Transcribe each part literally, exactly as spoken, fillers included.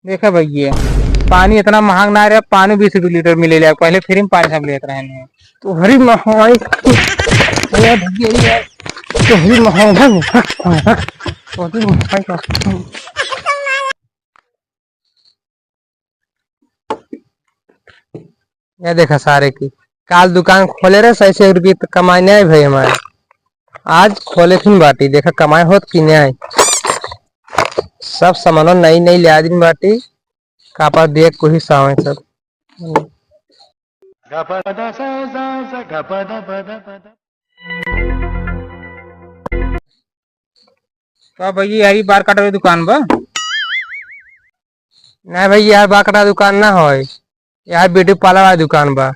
देखा भैया, पानी इतना महंग ना रहा, पानी बीस रुपये लीटर मिले ला, पहले फ्री में पानी सब लेत रहे हैं। तो हरी महंगाई, अरे भैया, ये तो हरी महंगाई, तो हरी महंगाई का। या देखा सारे की, काल दुकान खोले रहे, सौ सौ रुपये तो कमाई नाहीं भई हमारे, आज खोले फिन बाटी, देखा कमाई होत कि नाहीं। सब सामानवा नई नई ल्याय दिन बाटी, कापा देख कोही सावे सब। का भैया, यही बार काटे वाली दुकान बा? नहीं भैया, यार बार काटे वाली दुकान ना होय, यार ब्यूटी पार्लर वाली दुकान बा।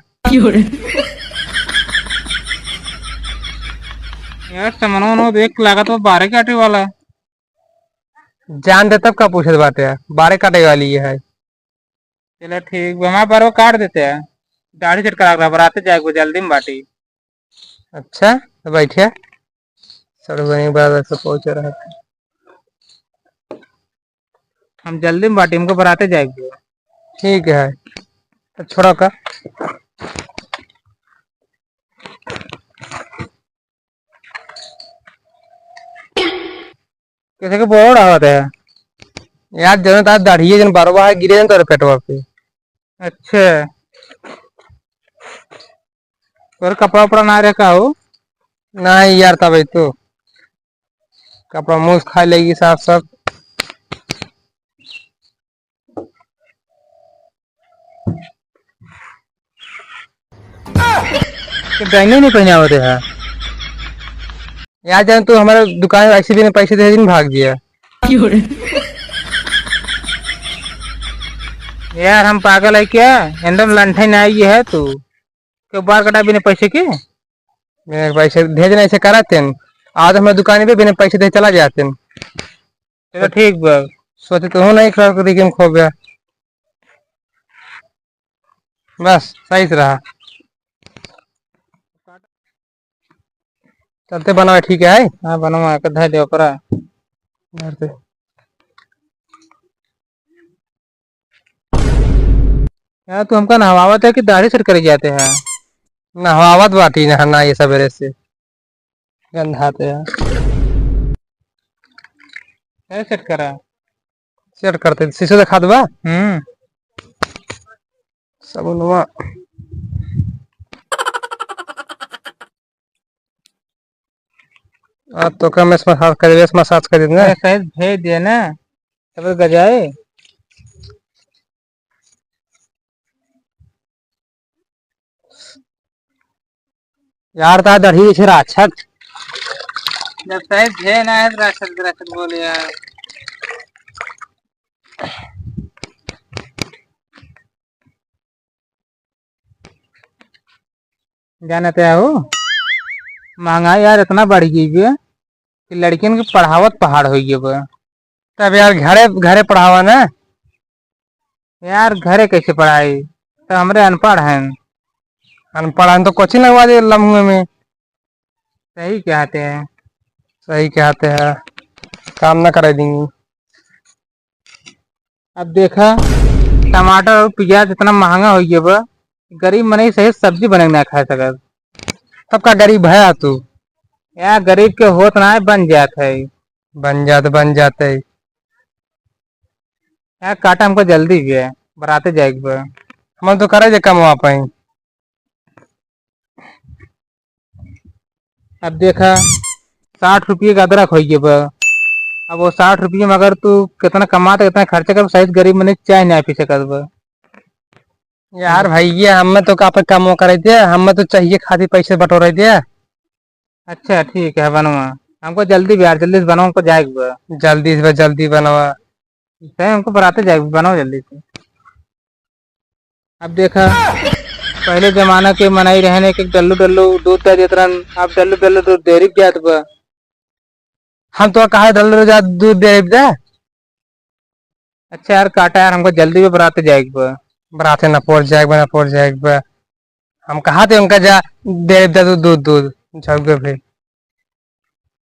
यार सामान वामान देख के लागत बा बारे काटे वाला। जान दे तब का पूछत बाटे, बारे काटे वाली ये है। चला ठीक बा, हमार बरवा काट देते हैं। दाढ़ी सेट करा के बराते जाए के बा, जल्दी में बाटी। अच्छा, तो बैठे। सड़ुआइन बराते से पहुँचे रहा। हम जल्दी में बाटी, हमको बराते जाए के बा। ठीक है, तो छोड़ा का। कैसे के बोल रहा होता है? यार, जौन तार दाढ़िए जौन बरवा है, गिरे जौन तोरे पेटवा पे। अच्छा। तोर कपड़ा उपड़ा ना रहे का हो? नहीं यार, तब तो कपड़ा मूस खा लेगी साफ साफ। तो डाइनो नहीं पहनावत है। यार जान, तू हमारे दुकान में ऐसे बिना पैसे दे दिन भाग दिया। यार हम पागल है क्या? एकदम लंठे ना आई है तू। के बार कटा बिना पैसे के? बिना पैसे भेज नहीं से करा तेन। आज हमारे दुकान पे बिना पैसे दे चला जाते हैं। चलो ठीक बा। सोचे तो हूँ नहीं खराब करी गेम खो गया। बस सही से रहा। चलते बनवा, ठीक है? हाँ, बनवा के धर दे ओकरा। धर दे। यार, तू हमका नहवावत है कि दाढ़ी सेट करे जाते हैं? नहवावत बाटी नहाना ये सवेरे से। गंधाते हैं। क्या सेट करा? सेट करते, शीशे दिखा देबा? हम्म। सबुनवा। आ, तो का मैं मसाज कर, मसाज कर देना। अरे, सही भेज दिया ना, सब गजाए। यार, ता दढ़ी छे राक्षस। जब सही भेज ना है, तो राक्षस, राक्षस बोले यार। जानते हो, महंगाई यार इतना बढ़ गई बे कि लड़कियन के पढ़ावत पहाड़ हो गए बे। तब यार घरे, घरे पढ़ावा ना। यार घरे कैसे पढ़ाई? तो हमरे अनपढ़ हैं। अनपढ़ हैं तो कोचिंग लगवा दे लम्हुए में। सही कहते हैं। सही कहते हैं, काम ना करे देंगी। अब देखा, टमाटर और प्याज इतना महंगा हो गया बा, गरीब मनई सही सब्जी बने के ना खा सकत। तब का गरीब है तू? यार, गरीब के होत ना है, बन जात है। बन जात, बन जात है। यार, काटा हमको जल्दी भी है, बराते जाए के बा। हम तो करे जे कमवा पाई। अब देखा, साठ रुपये का अदरक होइ गया बा। अब वो साठ रुपये में अगर तू कितना कमात, कितना खर्चा कर, सही गरीब मने चाय ना पी सकत बा। यार भैया, हमें तो का पे कमो करे दे, हमें तो चाहिए खातिर पैसे बटोरे दे। अच्छा, ठीक है, बनवा। हमको जल्दी भी यार, जल्दी से बनवा, हमको जाए के बा। जल्दी से, जल्दी बनवा। सही, हमको बराते जाए, बनवा जल्दी से। अब देखा, पहले जमाना के मनई रहन, एक एक डल्लू डल्लू दूध दे देत रहन, अब डल्लू डल्लू दूध डेयरी जात बा। हम तो कहा डल्लू जा दूध दे दे। अच्छा यार, काटा यार, हमको जल्दी भी बराते जाए के बा। बराते ना पहुंच जाए बा, ना पहुंच जाए बा। हम कहा थे उनका जा दे दे दूध, दूध, दूध, झग गए फिर।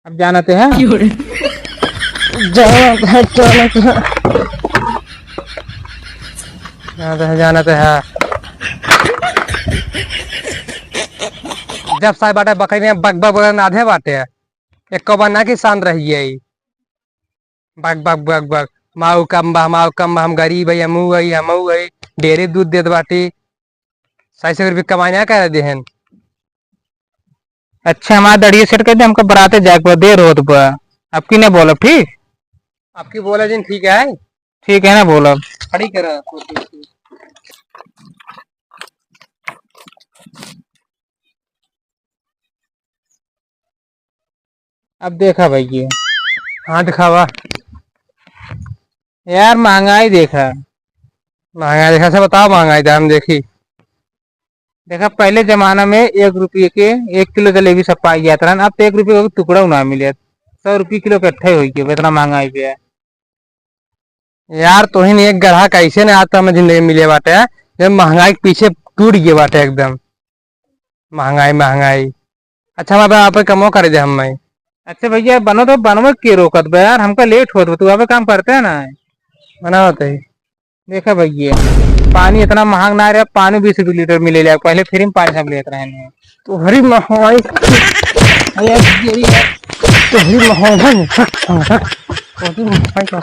अब जानते हैं? क्यों रे? जाओ, हट, चलो, चलो। हाँ, तो जाना तो है। जब साई बाटे बकरी में बक बक बक नाधे बाटे, एको बार ना कि शांत रहिए। बक बक बक बक, माऊ कम बा, माऊ कम बा, हम गरीब है, हमू है, हमू है, डेयरी दूध देत बाटी, साई से रुपये कमाई ना करे देहन। अच्छा, हमार दड़िया सेट कर दे, हमका बराते जाए के बा, देर होत बा। अब की ना बोलब, ठीक? अब की बोले जिन, ठीक है। ठीक है ना बोलब। खड़ी करा। अब देखा भैया। हाँ, दिखावा। यार, महंगाई देखा। महंगाई देखा से बताओ, महंगाई दाम देखी। देखा, पहले जमाना में एक रुपये के एक किलो जलेबी सब पाई जात रहन, अब तो एक रुपये का टुकड़ा ना मिले, सौ रुपये किलो के अट्ठे हो गए, इतना महंगाई पे है। यार, तोहिन एक ग्राहक ऐसे ना आता हमें जिंदगी में मिले बाटे, जो महंगाई के पीछे टूट गए बाटे एकदम। महंगाई, महंगाई। अच्छा, हम अब आप कमो करे दे हम। अच्छा भैया, बनो तो बनवे के रोकत बा यार, हमका लेट होत बा, तू अब काम करते है ना। बनावत है। देखा भैया, पानी इतना महंग ना रहा, पानी बीस रुपये लीटर मिले ला, पहले फ्री में पानी सब लेत रहे हैं। तोहरी महंगाई, अरे तेरी, तोहरी महंगाई, तोहरी महंगाई का।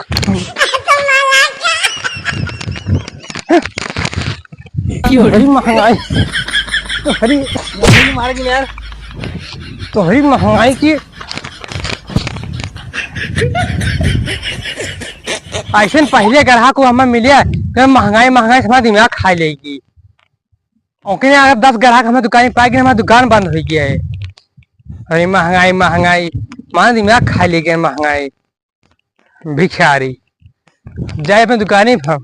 तोहरी महंगाई, तोहरी, तोहरी मार के यार, तोहरी महंगाई की। ऐसे पहले ग्राहक को हमें मिलिया, तो महंगाई, महंगाई से हमारा दिमाग खा लेगी। ओके, अगर दस ग्राहक हमें दुकान पे पाएगी, हमारी दुकान बंद हो गया है। अरे महंगाई, महंगाई, हमारा दिमाग खा लेगी महंगाई। भिखारी जाए अपने दुकान ही पर।